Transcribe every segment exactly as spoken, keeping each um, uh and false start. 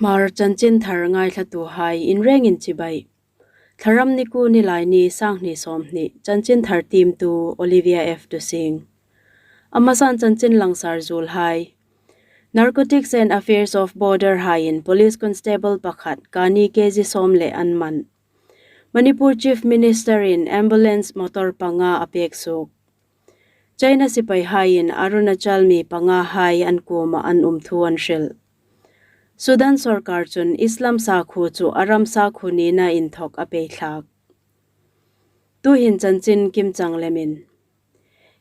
Hmar chanchin thar ngaithlatuhai inrengin chibai. Thlaram ni kuo Nilaini, sanghni sawmhni, chanchin thar tiemtu Olivia F Tusing. A hmasan chanchin langsar zuolhai. Narcotics and Affairs of Border haiin Police Constable pakhat kani kg sawm le an man. Manipur Chief Minister-in ambulance motor panga a pek suok. China sipaihaiin Arunachal mi pangahai an kuoma an um thu an hril. Sudan sawrkar chun Islam sakhuo chu a ram sakhuo nina inthawk a pei thlak. Tuhin chanchin kimchang lemin.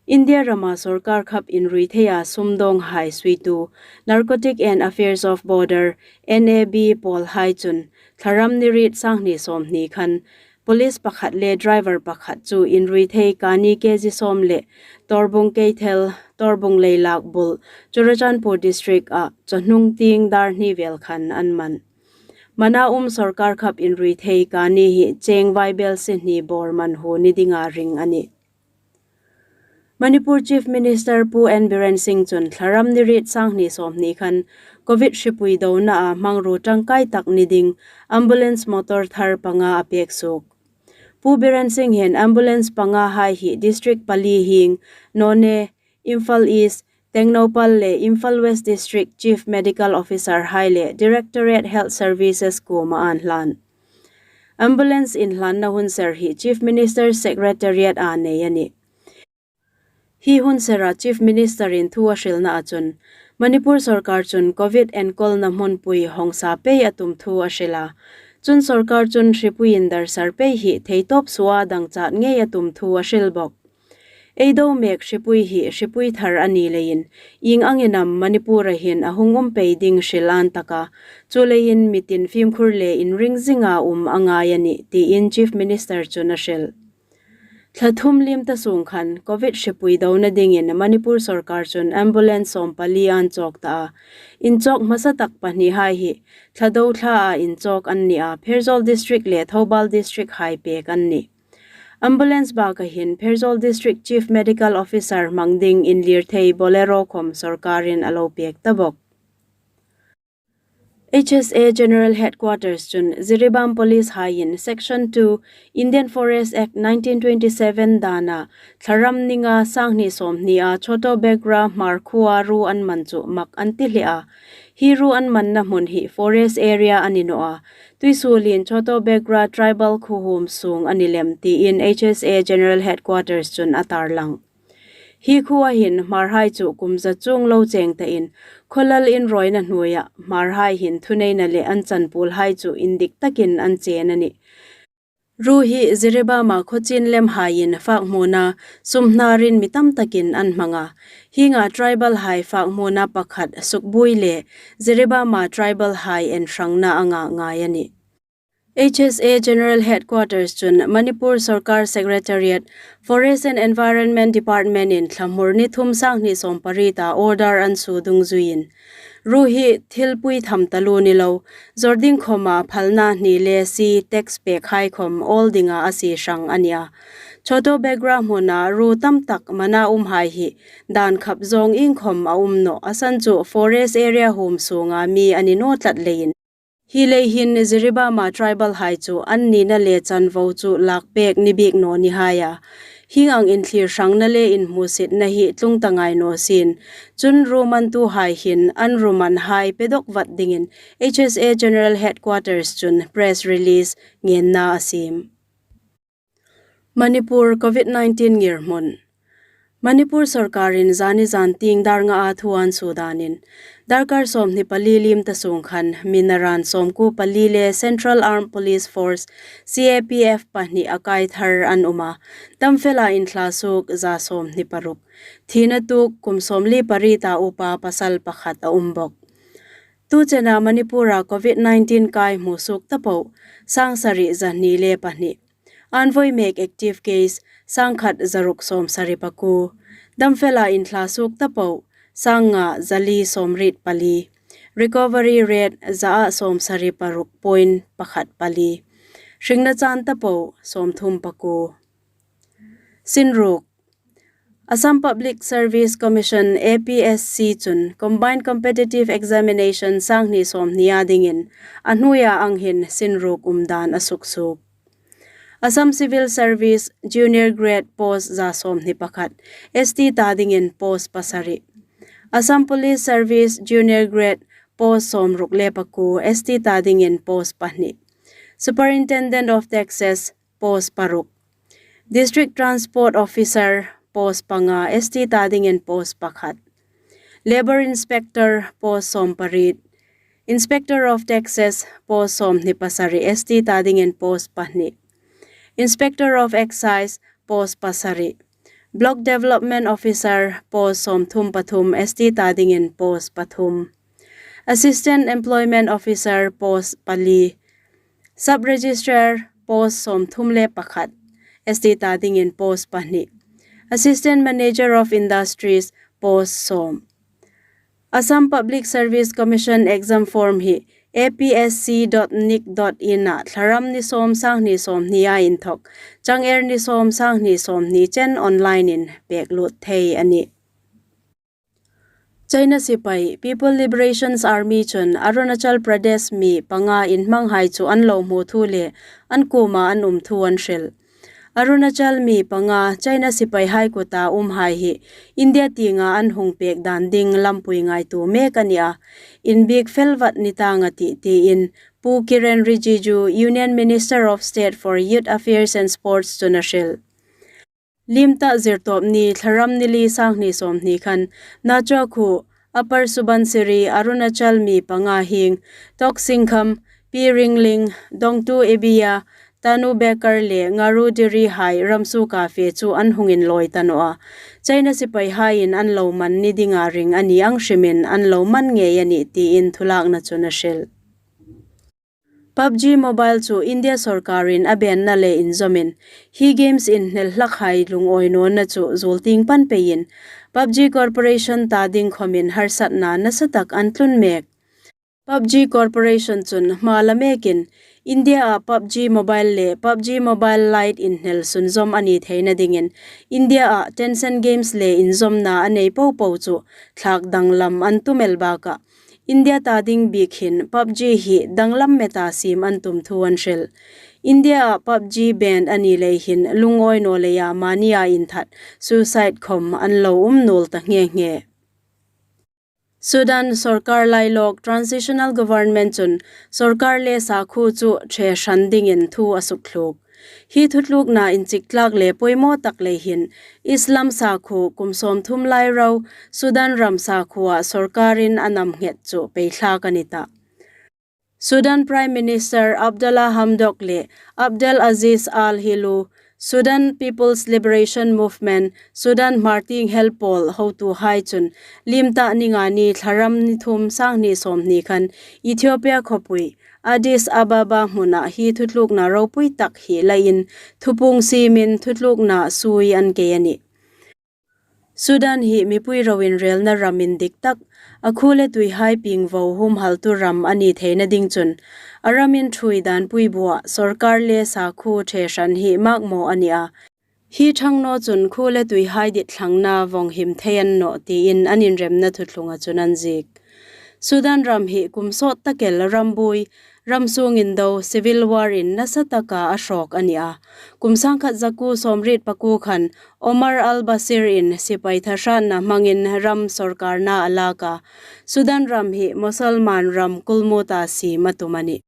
India rama sawrkar khap inrui theia sumdawnghai suitu Narcotic and Affairs of Border, N A B, pawlhai chun Thlaram ni riet, sanghni sawmhni khan police pakhat le driver pakhat chu inrui thei kani kg sawm le Torbung Keithel, Torbung Leilak bul, Churachandpur District-a chawhnung tieng dar hni vel khan an man. Mana um sawrkar khap inrui thei kani hi cheng vaibelsie hni bawr man huo ni dinga ring a nih. Manipur Chief Minister Pu N Biren Singh chun Thlaram ni riet, sanghni sawmhni khan Covid hripui donaa hmangruo tangkai tak ni ding ambulance motor thar panga a pek suok. Pu Biren Singh hin ambulance pangahai hi district pali hieng, Noney, Imphal East, Tengnoupal le Imphal West District Chief Medical Officer hai le Directorate Health Services kuoma an hlan. Ambulance inhlanna hun ser hi Chief Minister Secretariat-a nei a nih. Hi hun sera Chief Minister-in thu a hrilnaa chun, Manipur sawrkar chun Covid enkawlna hmunpui hawngsa pei a tum thu a hril a. Chun sawrkar chun hripui indarsar pei hi theitawp suoa dangchat ngei a tum thu a hril bawk. Ei do mek hripui hi hripui thar a ni leiin, ieng angin am Manipur-a hin a hung um pei ding hril an taka, chuleiin mitin fimkhur le inring zinga um a ngai a nih, tiin Chief Minister chun a hril. Thla thum liem ta sung khan Covid hripui dona dingin Manipur sawrkar chun ambulance sawmpali an chawk ta a. Inchawk hmasa tak pahnihai hi Thladou thlaa inchawk an ni a, Pherzawl District le Thoubal District hai pek an nih. Ambulance baka hin Pherzawl District Chief Medical Officer hmang ding inlir thei Bolero khom sawrkarin a lo pek ta bawk. H S A General Headquarters chun Jiribam Police haiin Section two Indian Forest Act nineteen twenty-seven dana Thlaram ni nga, sanghni sawmhnia Choto Begra Hmar khuoa ruo an man chu mak an ti hle a. Hi ruo an manna hmun hi forest area a ni naw a. Tuisuolin Choto Begra tribal khuo huom sung a ni lem tiin H S A General Headquarters chun a tarlang. Hi khuoa hin Hmarhai chu kum za chuong lo cheng tain, khawlal inrawina hnuoia Hmarhai hin thuneina le an chanpuolhai chu indik takin an chen a nih. Ruo hi Jiribama khawchin lemhaiin fakhmuna sumhnarin mi tam takin an hmang a. Hienga tribalhai fakhmuna pakhat Sukbuoi le Jiribama tribalhai enhrangna anga ngai a nih. H S A General Headquarters chun Manipur Sawrkar Secretariat, Forest and Environment Department-in Thlamur ni thum, sanghni sawmpariet-a order an suo dungzuiin, ruo hi thilpui tham taluo ni lo, zawr ding khoma phalna hni le si tax pekhai khom awl dinga a sie hrang a nih a. Choto Begra hmuna ruo tam tak mana umhai hi dan khap zawng iengkhom a um naw a, a san chu forest area huom sunga mi a ni naw tlat leiin. Hi lei hin Jiribama tribalhai chu an nina le chanvo chu lak pek ni bik naw ni hai a. Hieng ang inthlir hrangna le inhmusitna hi tlung ta ngai naw sien. Chun ruo mantuhai hin an ruo manhai pe dawk vat dingin H S A General Headquarters chun press release ngenna a siem. Manipur Covid nineteen ngirhmun. Manipur sawrkarin zani zan tieng dar ngaa thu an suo danin, darkar sawmhni pali liem ta sung khan mi naran sawmkuo pali le Central Armed Police Force, C A P F, pahni a kai thar an um a, damfela inthla suok za sawmhni paruk, thina tuok kum sawmli pariet-a upa pasal pakhat a um bawk. Tu chena Manipura Covid nineteen kai hmu suok ta po, sangsari zahni le pahni. An voi mek active case, sangkhat zaruk sawmsari pakuo. Damfela inthla suok ta po, sangnga zali sawmriet pali. Recovery rate zaa sawmsari paruk point pakhat pali. Hringna chan ta po, sawmthum pakuo. Sinruk. Assam Public Service Commission, A P S C chun Combined Competitive Examination sanghni sawmhnia dingin a hnuoia ang hin sinruk um dan a suksuok. Assam Civil Service Junior Grade post za sawmhni pakhat, S T ta dingin post pasari. Assam Police Service Junior Grade post sawmruk le pakuo, S T ta dingin post pahni. Superintendent of Taxes post paruk. District Transport Officer post panga, S T ta dingin post pakhat. Labour Inspector post sawmpariet. Inspector of Taxes post sawmhni pasari, S T ta dingin post pahni. Inspector of Excise post pasari. Block Development Officer post sawmthum pathum, S T ta dingin post pathum. Assistant Employment Officer post pali. Sub Registrar post sawmthum le pakhat, S T ta dingin post pahni. Assistant Manager of Industries post sawm. Assam Public Service Commission exam form hi A P S C dot nic dot in-a thlaram ni sawm sanghni sawmhnia inthok, chang er ni sawm sanghni sawmhni chen online-in pek lut thei a nih. China sipai People Liberation Army chun Arunachal Pradesh mi panga inhmanghai chu an lo hmu thu le an kuoma an um thu an hril. Arunachal mi panga China sipaihai kuta umhai hi India tienga an hung pek dan ding lampui ngaituo mek a ni a, inbiek fel vat ni tang a tih, tiin Pu Kiren Rijiju, Union Minister of State for Youth Affairs and Sports chun a hril. Limta Zirtawpni, thlaram ni li, sanghni sawmhni khan Nachua khuo, Upper Subansiri, Arunachal mi panga hieng Tok Singkham, Pi Ringling, Dongtu Ebia, Tanu Bekar le Ngaru Diri hai ramsuoka fe chu an hung inlawi ta naw a, China sipaihaiin an lo man ni dinga ring a ni ang hrimin an lo man ngei a nih, tiin thulakna chun a hril. PUBG Mobile chu India sawrkarin a ban-na le inzawmin hi games inhnel hlakhai lungawi nawna chu zuol tieng pan peiin PUBG Corporation ta ding khawmin harsatna nasa tak an tlun mek. PUBG Corporation chun hma la mekin India-a PUBG Mobile le PUBG Mobile Lite inhnel sunzawm a ni theina dingin India-a Tencent Games le inzawmna a nei po po chu thlak danglam an tum el bakah India ta ding bik hin PUBG hi danglam meta siem an tum thu an hril. India-a PUBG ban a ni lei hin lungawi naw leia mania inthat, suicide khawm an lo um nuol ta nghe nghe. Sudan sawrkar lailawk Transitional Government chun sawrkar le sakhuo chu ṭhe hran dingin thu a sukthluk. Hi thutlukna inchiktlak le poimaw tak lei hin Islam sakhuo kum sawmthum lai ro Sudan ram sakhuoa sawrkarin a namnghet chu peithlak a ni tah. Sudan Prime Minister Abdalla Hamdok le Abdel Aziz Al Hilu, Sudan People's Liberation Movement, Sudan Hmartieng Helpawl hotuhai chun Limta Ningani, thlaram ni thum, sanghni sawmhni khan Ethiopia khawpui Addis Ababa hmuna hi thutlukna ropui tak hi laiin thupuong siemin thutlukna sui an kei a nih. Sudan hi mipui ro inrelna ram indik tak, a khuo le tuihai pieng vo humhaltu ram a ni theina ding chun a ram inṭhuoi dan puibua sawrkar le sakhuo ṭhe hran hi makmaw a ni a. Hi ṭhang naw chun khuo le tuihai ditthlangna vawng him thei a ni nawh, tiin an inremna thuthlunga chun an ziek. Sudan ram hi kum sawt tak el rambuoi, ram sung indo, civil war-in nasa taka a hrawk a ni a. Kum sangkhat zakuo sawmriet pakuo khan Omar al-Bashir-in sipai thahrâtna hmangin ram sawrkarna a lak a. Sudan ram hi Musalman ram kulmuta siem a tum a nih.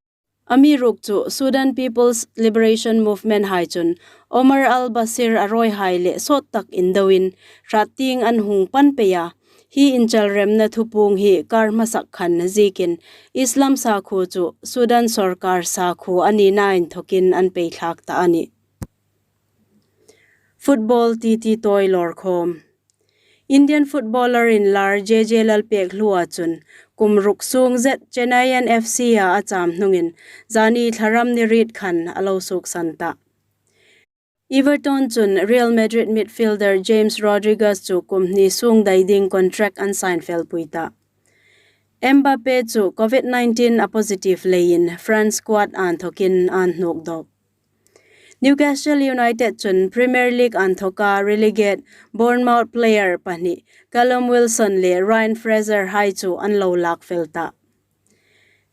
Amiruokchu Sudan People's Liberation Movement hai chun Omar al-Bashir a rawihai le sawt tak indoin hrat tieng an hung pan pei a. Hi inchalremna thupuong hi kar hmasak khan ziekin Islam sakhuo chu Sudan sawrkar sakhuo a nina inthokin an peithlak ta a nih. Football titi tawi lawrkhawm. Indian footballer inlar J J Lalpekhlua chun kum ruk sung zet Chennaiyin F C-a a cham hnungin zani thlaram ni riet khan a lo suoksan tah. Everton chun Real Madrid midfielder James Rodriguez chu kum hni sung dai ding contract an sign felpui tah. Mbappe chu Covid nineteen a positive leiin France squad-a inthokin an hnuk dawk. Newcastle United chun Premier League inthawka relegate Bournemouth player pahni Callum Wilson le Ryan Fraser hai chu an lo lak fel ta.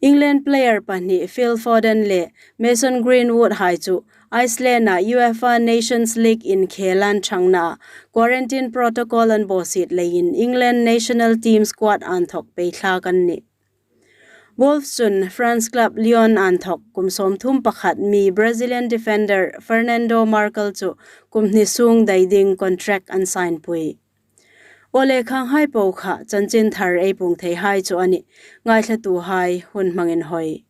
England player pahni Phil Foden le Mason Greenwood hai chu Iceland-a UEFA Nations League inkhel an ṭhangna quarantine protocol an bawsiet leiin England national team squad inthawk pei thlak an nih. Wolves chun France club Lyon inthawk kum sawmthum pakhat mi Brazilian defender Fernando Marçal chu kum hni sung dai ding contract an sign pui. Aw le, khanghai po kha chanchin thar ei puong thei hai chu a nih. Ngaithlatuhai hun hmangin hoi.